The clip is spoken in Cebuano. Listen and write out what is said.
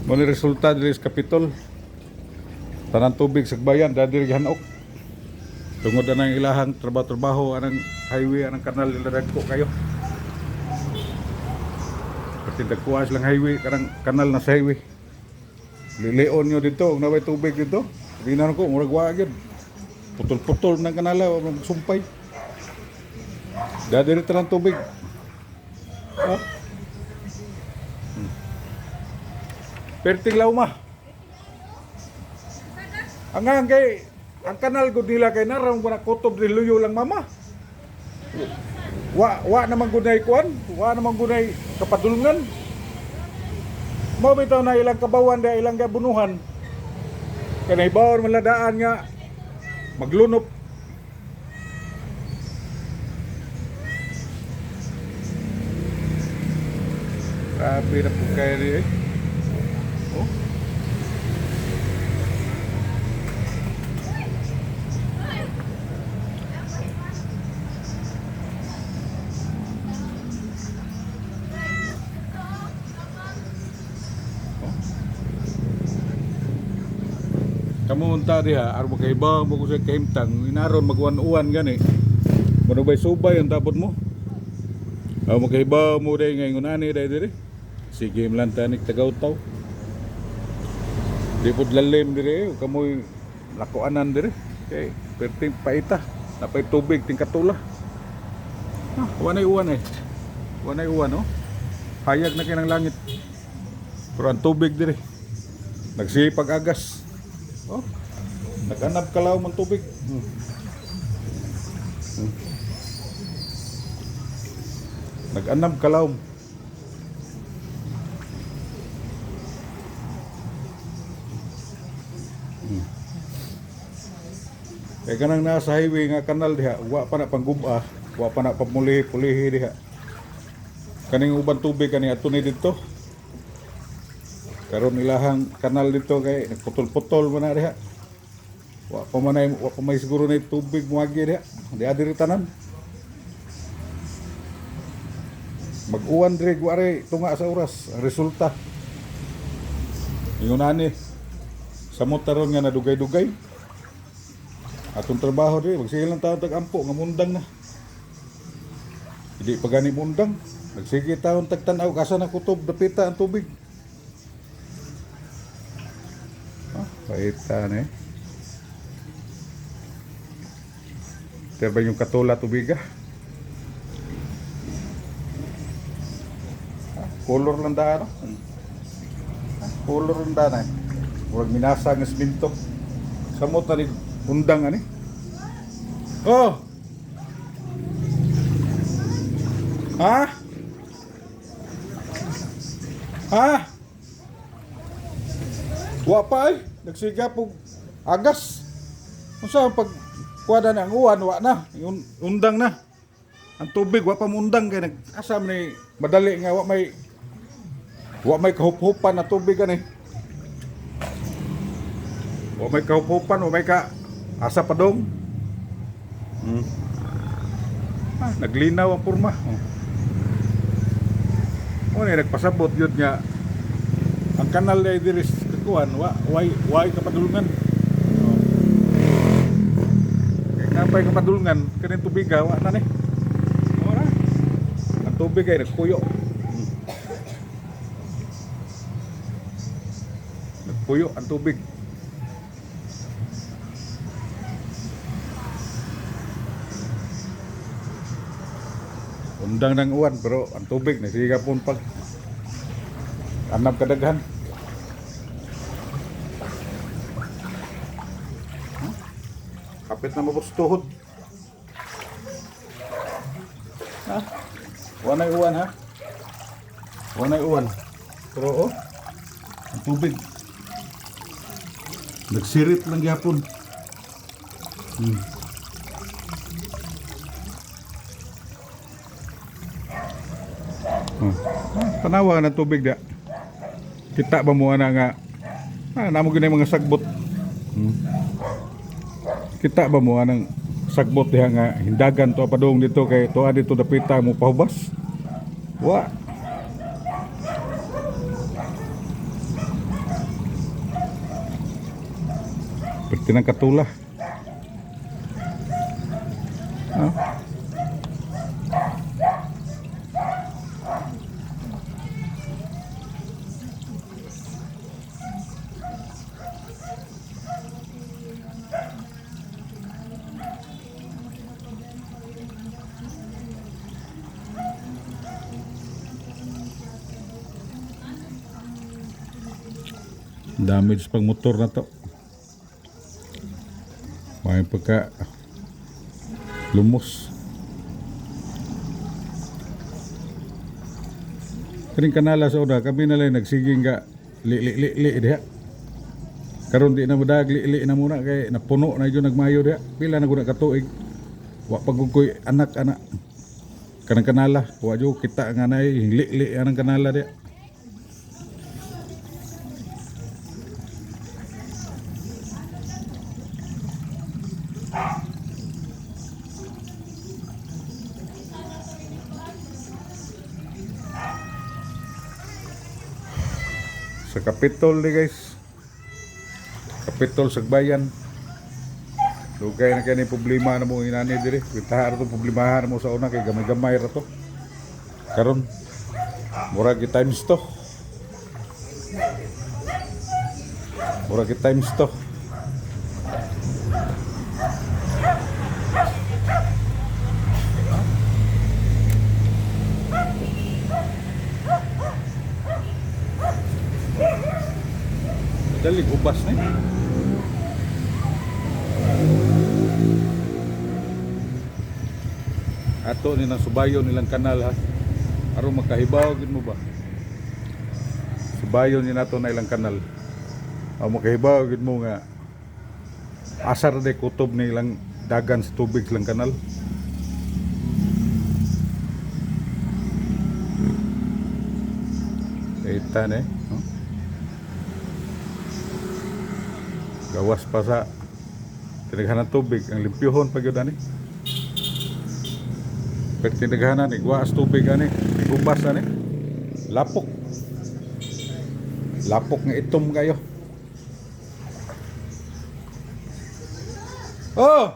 Mo ni resulta diri sa Kapitol. Tanan tubig sa bayan diri gihanok. Tungod anang ilahang trabaho-trabaho anang highway, anang kanal nila, dagko kayo. Pati dagkuha silang highway, kanang kanal na sa highway. Lilion nyo dito, kung naway tubig dito. Tingnan ko, murag wa gyud. Putol-putol ng kanala, wa man sumpay. Diri tanan tubig. Oh. Perting lauma. Ang ang kay ang kanal gud nila kay naram wala kutob ni luyo lang, mama. Wa naman gud nay kuan, wa naman gud nay kapadulngan. Mao bitaw na ilang kabawan da ilang gabunuhan. Kay nahibawon man ladaan nga maglunop. Grabe na po kayo eh. Oh. Kamo unta diha aron makaibaw mo ko sa kahimtang inaron magwan-uwan gani. Manubay subay ang tapod mo. Aw makaibaw mo day nga ingon ani day diri. Sige man tanik tagaw-taw. Di pod lalim diri eh, kamoy lakuanan diri. Kay perting paita, napay tubig ting katula. Ah, wanay uwan eh. Wanay uwan, oh. Hayag na kay ng langit. Pero ang tubig diri nagsipag agas. Oh. Nag-anab kalaw man tubig. Nag-anab kalaw. Kaya kanang nasa highway nga kanal diha, wa pa na panggub-a, wa pa na pamulihi-pulihi diha. Kaning uban tubig kani ato ni didto. Karon ilahang kanal dito kay nagputol-putol man na diha. Wa pa may siguro na tubig moagi diha. Diha diri tanan. Mag-uwan diri wa ray tunga sa oras ang resulta. Ingon ani samot taron nga nadugay-dugay. Atong trabaho diri magsige lang taon tag-ampo nga mundang na. Hindi pa gani mundang. Nagsige taon tagtan-aw asa na kutob dapita ang tubig. Ah, paita na eh. Pero ba yung katula tubiga? Ah, color lang daan. No? Ah, color lang daan eh. Murag minasa nga siminto. Samot na ni undang ani. Oh! Ha? Ha? Wa pa ay. Nagsiga po agas. Unsa ang pag kuha na ang uwan, wa na. Yung undang na. Ang tubig wa pa mundang kay nag-asam ni madali nga wa may kahuphupan na tubig ani. Wa may kahuphupan, wa may ka asa pa dong. Ah, naglinaw ang porma. Oh. Oh, ni nagpasabot yun nga ang kanal ay diri sa kuan wa way kapadulngan. Oh. Kay napay kapadulngan kaning tubiga wa na ni. Ora. Ang tubig ay nagpuyo. Nagpuyo ang tubig. Undang ng uwan pero ang tubig nagsiga pun pag anab kadaghan. Kapit na mabos tuhod. Ha? Wanay uwan ha? Wanay uwan. Pero oh, ang tubig. Nagsirit lang gyapon. Oh. Ah, tanawa ng tubig da. Kita ba mo ana nga ah, namo gyud mga sagbot. Kita ba mo anang sagbot diha nga hindagan to padung dito kay tuwa dito dapita mo pahubas? Wa. Perti ng katula. Ah. Damage pang motor na to. May pagka lumos. Kaning kanala sa una, kami na lang nagsiging ga li li li li diha. Karon di na modag li li na muna kay napuno na gyud nagmayo diha. Pila na gud na katuig. Wa pa gud koy anak anak. Kanang kanala, wa jud kita nga nay li li anang kanala diha. Sa Kapitol ni guys. Kapitol sa bayan. Lugay na kani problema na mo inani dire. Kwentahan ra to, problemahan mo sa una kay gamay-gamay ra to. Karon murag gi times to. Murag gi times to. Dali ubas ni. Ato ni nang subayo nilang kanal ha. Aron makahibaw gid mo ba? Subayo ni nato na ilang kanal. Aron makahibaw gid mo nga asar de kutob ni ilang dagan sa tubig silang kanal. Ita ne, no? Gawas pa sa tinaghanan tubig ang limpyuhon pa gyud ani. Pero tinaghanan igwaas tubig ani, igubas ani. Lapok. Lapok nga itom kayo. Oh!